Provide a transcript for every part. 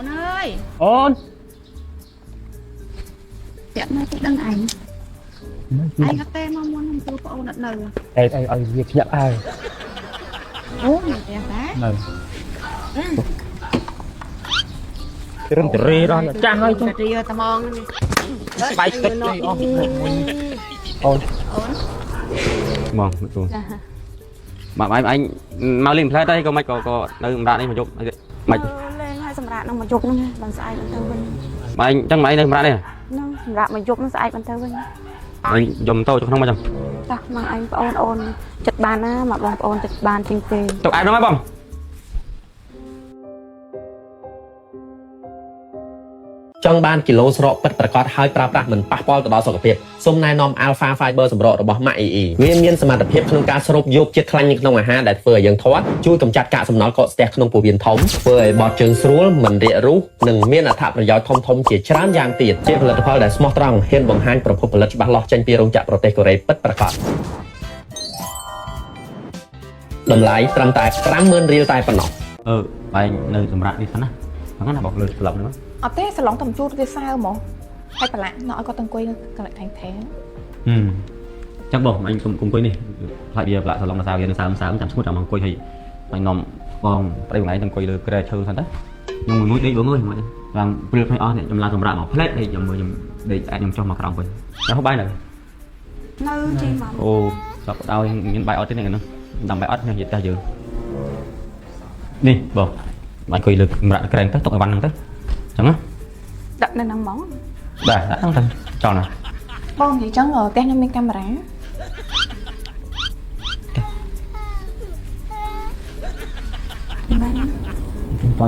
អូនអើយ អូន ចាក់នៅគេដឹងឯងឯងអត់ទេមកមុនខ្ញុំទួប្អូនអត់នៅ តែឲ្យឲ្យវាខ្ញាប់ហើយ អូនៅផ្ទះតា នៅរឹងតរេដល់ចាស់ហើយចុះ ទៅយកត្មងនេះ បាយទឹកអីអស់អូន អូន បងទូមកឯងឯងមកលេងផ្លែទៅក៏មិនក៏ក៏នៅសម្រាប់នេះមកយប់មិន លេងឲ្យសម្រាប់នឹងមកយប់ហ្នឹងបានស្អែកបានទៅវិញ មកឯងចឹងមកឯងនៅសម្រាប់នេះ ហ្នឹងសម្រាប់មកយប់ហ្នឹងស្អែកបានទៅវិញ ឯងយំទៅក្នុងមកចឹង តោះមកឯងបងអូនចិត្តបានណាមកបងប្អូនចិត្តបានជាងគេ ទៅអែបហ្នឹងហើយបង ចង់បានគីឡូស្រកពិតប្រាកដហើយប្រើប្រាស់មិនប៉ះពាល់ទៅដល់សុខភាពសូមណែនាំ Alpha Fiber សម្រករបស់ Mac EE វាមានសមត្ថភាពក្នុងការស្រូបយកជាតិខ្លាញ់នៅក្នុងអាហារដែលធ្វើឲ្យយើងធាត់ជួយកម្ចាត់កាកសំណល់កកស្ទះក្នុងពោះវៀនធំធ្វើឲ្យបត់ជើងស្រួលមិនរាករូសនិងមានអត្ថប្រយោជន៍ធំៗជាច្រើនយ៉ាងទៀតជាផលិតផលដែលស្មោះត្រង់ហ៊ានបង្ហាញប្រភពផលិតច្បាស់លាស់ចេញពីរោងចក្រប្រទេសកូរ៉េពិតប្រាកដតម្លៃត្រឹមតែ50000រៀលតែប៉ុណ្ណោះ អឺឯងនៅសម្រាប់នេះសិនណាហ្នឹងណាបងលើស្លាប់ហ្នឹង អត់ទេសាឡុងតំជូតវាសើហ្មងហើយប្រឡាក់ណោះឲ្យគាត់ទៅអង្គុយកន្លែងថែងថែង ហឹមចឹងបងឯងគុំគុំអង្គុយនេះខ្លាចវាប្រឡាក់សឡំដល់សៅវានៅសើមសើមចាំស្ងួតចាំអង្គុយហើយឯងនាំបងប្តីបងឯងទៅអង្គុយលើក្រែឈើសិនទៅខ្ញុំមួយដេកបងអើយមកឡើងព្រាលភ្នែកអស់នេះខ្ញុំឡើងសម្រាប់មកផ្លែដេកខ្ញុំមើលខ្ញុំដេកអាចខ្ញុំចុះមកក្រោមវិញតែហូបបាយនៅ នៅជីមក អូស្រាប់ដោយមានបាយអត់ទេនេះហ្នឹងដាំបាយអត់ខ្ញុំនិយាយតែយើងនេះបងបានអង្គុយលើសម្រាប់ក្រែងទៅទុកឲ្យវ៉ាន់ហ្នឹងទៅចឹងណា ដាក់នៅហ្នឹងហ្មង បាទដាក់ហ្នឹងទៅចោលណា បងនិយាយចឹងផ្ទះខ្ញុំមានកាមេរ៉ា ត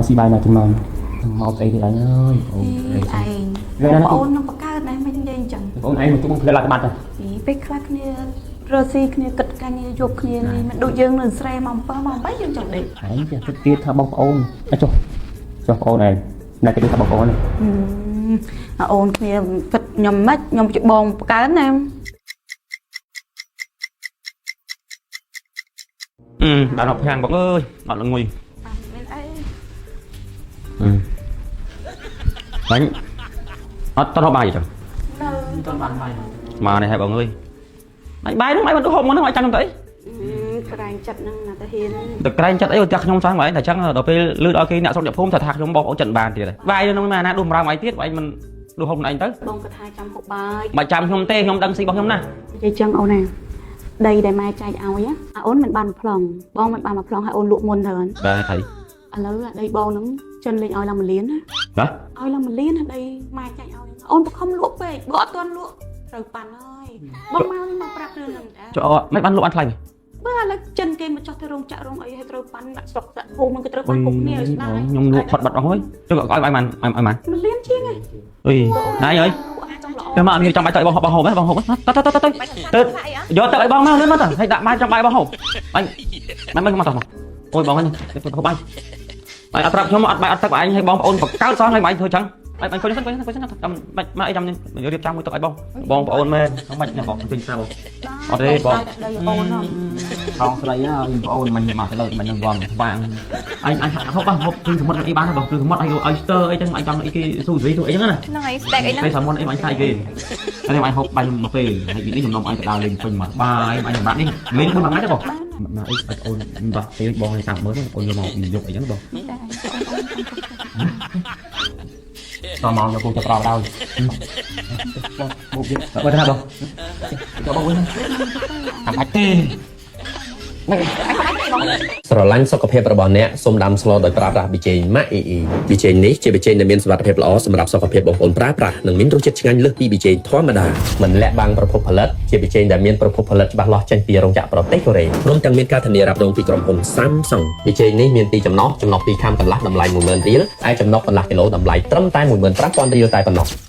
ស៊ីបាយមកចំណងមកស្អីទៀតអញអើយអូន ឯងបងប្អូននឹងបង្កើតណាមិននិយាយអញ្ចឹង បងឯងមកទុកផ្លែឡាក់បាត់ទៅ ពីពេលខ្លះគ្នារស់ស៊ីគ្នាគិតការងារយប់គ្នានេះមិនដូចយើងនៅស្រែម៉ោង7ម៉ោង8យើងចង់ដេក ឯងចេះគិតទៀតថាបងប្អូនចុះចុះបងប្អូនឯងណែគេថាបងប្អូន អូនគ្នាគិតខ្ញុំមិនខ្ញុំជាបងបង្កើតណា អឺបានមកភាំងបងអើយអត់ល្ងុយ មានអី អឺបាញ់អត់តោះបាយចឹង នៅ តបានបាយ មកនេះហើយបងអើយបាញ់បាយហ្នឹងបាយមិនហូបមកហ្នឹងឲ្យចាំខ្ញុំទៅអី ក្រែងចិត្តហ្នឹងណាតាហ៊ាន តែក្រែងចិត្តអីផ្ទះខ្ញុំសោះបងឯងតែចឹងដល់ពេលលឺដល់គេអ្នកស្រុកអ្នកភូមិថាថាខ្ញុំបងប្អូនចិត្តបានទៀតហើយបាយក្នុងណាដួសម្រាមឯងទៀតបងឯងមិនដួសហូបខ្លួនឯងទៅ បងក៏ថាចាំហូបបាយ មិនចាំខ្ញុំទេខ្ញុំដឹងស៊ីរបស់ខ្ញុំណា និយាយចឹងអូនណាដីដែលម៉ែចែកឲ្យអាអូនមិនបានមួយប្លង់បងមិនបានមួយប្លង់ឲ្យអូនលក់មុនទៅឥ បាទថៃ ឡូវអាដីបងហ្នឹងចិនលេងឲ្យឡើងមួយលានណា បាទ ឲ្យឡើងមួយលានណាដីម៉ែចែកឲ្យអូនបខំលក់ពេកបើអត់ទាន់លក់ត្រូវប៉ាន់ហើយបងមកនេះមកប្រាប់រឿងហ្នឹងដែរ ចុះមិនបានលក់អត់ថ្លៃទេ បើឥឡូវចិនគេមកចោះទៅរោងចក្ររោងអីឲ្យត្រូវប៉ាន់ដាក់ស្រុកដាក់ភូមិហ្នឹងគេត្រូវប៉ាន់គ្រប់គ្នាឲ្យស្ដាយ ខ្ញុំលក់ផុតបាត់អស់ហើយចុះឲ្យឲ្យបានឲ្យបាន មួយលានជាងហ៎ អុយណៃអើយ ចង់ល្អ តែមកមានចាំបាច់ទៅឲ្យបងបងហូបហ៎បងហូបទៅទៅទៅទៅទៅយកទឹកឲ្យបងមកលឿនមកទៅឲ្យដាក់បាយចាំបាយបងហូបបាញ់មិនមកទៅមកអូយបងហ្នឹងហូបបាយបាយអត់ប្រាប់ខ្ញុំអត់បាយអត់ទឹកឯងឲ្យបងប្អូនបង្កើតសោះឲ្យបាយធ្វើចឹងបាយបាញ់គុយសិនគុយសិនគុយសិនចាំបាច់មកអីចាំរៀបចំមួយទឹកឲ្យបងបងប្អូនមែនខ្ញុំបាច់បងទិញស្រាប់អត់ទេបង ដីអូនហ្នឹង ថងស្រីហើយបងប្អូនមិនមកទៅលើមិននឹងវងស្វាងអញអញហូបបានហូបគ្រឿងសមុទ្រអីបានបងគ្រឿងសមុទ្រអីឲ្យស្ទើអីចឹងអញចង់អីគេស៊ូស៊ីទូអីចឹងណា ហ្នឹងហើយស្តេកអីហ្នឹង ពេលសាមុនអីអញស្អីគេហើយអញហូបបាញ់មកពេលហើយនេះខ្ញុំនាំអញទៅដើរលេងពេញមកបាយអញសម្រាប់នេះលេងមួយថ្ងៃទេបងមកអីអូនបាក់ពេលបងឲ្យ30ម៉ឺនអូនយកមកយកអីចឹងបងតមកយកពូទៅប្រោដល់បងបុកយកបើថាបងយកបងវិញតាមបាច់ទេ ស្រឡាញ់សុខភាពរបស់អ្នកសូមដាំស្លដោយប្រើប្រាស់ប៊ីចេងម៉ាក់អ៊ីអ៊ីប៊ីចេងនេះជាប៊ីចេងដែលមានសុវត្ថិភាពល្អសម្រាប់សុខភាពបងប្អូនប្រើប្រាស់និងមានរសជាតិឆ្ងាញ់លើសពីប៊ីចេងធម្មតាមិនលាក់បាំងប្រភពផលិតជាប៊ីចេងដែលមានប្រភពផលិតច្បាស់លាស់ចេញពីរោងចក្រប្រទេសកូរ៉េព្រមទាំងមានការធានារ៉ាប់រងពីក្រុមហ៊ុន Samsung ប៊ីចេងនេះមានពីរចំណុះចំណុះ2ខាំកន្លះតម្លៃ10000រៀលឯចំណុះកន្លះគីឡូតម្លៃត្រឹមតែ15000រៀលតែប៉ុណ្ណោះ។